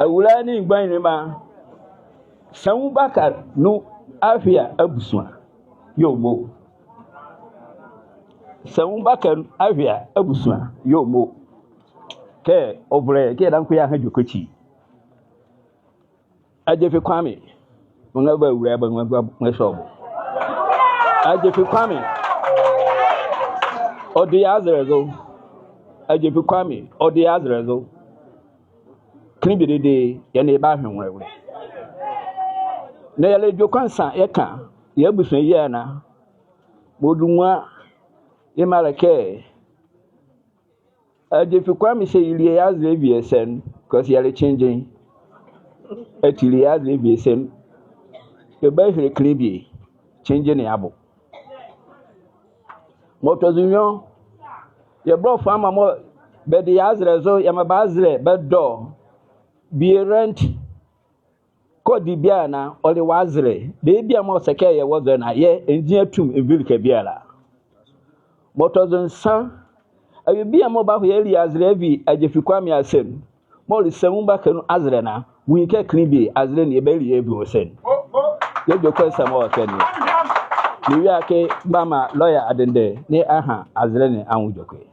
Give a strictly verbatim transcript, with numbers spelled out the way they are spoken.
Awulae nee mgbanyinli mba, Sanwu Baka nu Awhea abusua yɛɛ ɔmo. Sanwu Baka nu Awhea abusua yɛɛ ɔmo. Kɛ ɔvolɛ kɛ yɛda nko yɛaha edwɛkɛ ekyi. Agyefi Kwame, mɔɔ ɛva Awulae ba, mɔɔ sɔ ɔbo. Agyefi Kwame, ɔde yɛ azɛlɛ zo. Agyefi Kwame, ɔde yɛ azɛlɛ zo. Kenle bie dedee, yɛ nee ye bahwe nwolɛ. Na yɛlɛ edwɛkɛ nsa yɛka yɛ abusua yia ne a. Mɔɔ du nwo a, yemɔ a le kɛ Agyefi Kwame, saa ɛlie yɛ azɛlɛ ɛvi ɛ sa nu, 'cause yɛle kyengye. Ati ɛlie yɛ azɛlɛ ɛvi ɛ sa nu, yɛbahile kenle bie, kyengye ne abo. Mɔɔ tɔ zo nwiɔ, yɛ Bolɔfoɔ ne mɔɔ bɛde yɛ azɛlɛ zo, yɛmaa bɛ azɛlɛ bɛdɔ. Bie rent. Kɛ ɔde biala ne a, ɔle wɔ azɛlɛ. Bie biala mɔɔ ɔsɛ kɛ yɛwɔ zo ne a, yɛ ɛnzi atum ɛnvi ɛleka biala. Mɔɔ tɔ zo nsa, awie biala mɔɔ bahɔ yeali azɛlɛ ɛvi Agyefi Kwame asa nu, mɔɔ le Sanwu Baka nu azɛlɛ ne a, wonwu kɛ kenle bie azɛlɛ ne yɛbalie yeavi wɔ sa nu. Yɛ edwɛkɛ nsa mɔɔ wɔka nie. Mewie a, kɛ mebamaa lɔya Adendɛ na yeaha azɛlɛ ne anwo edwɛkɛ.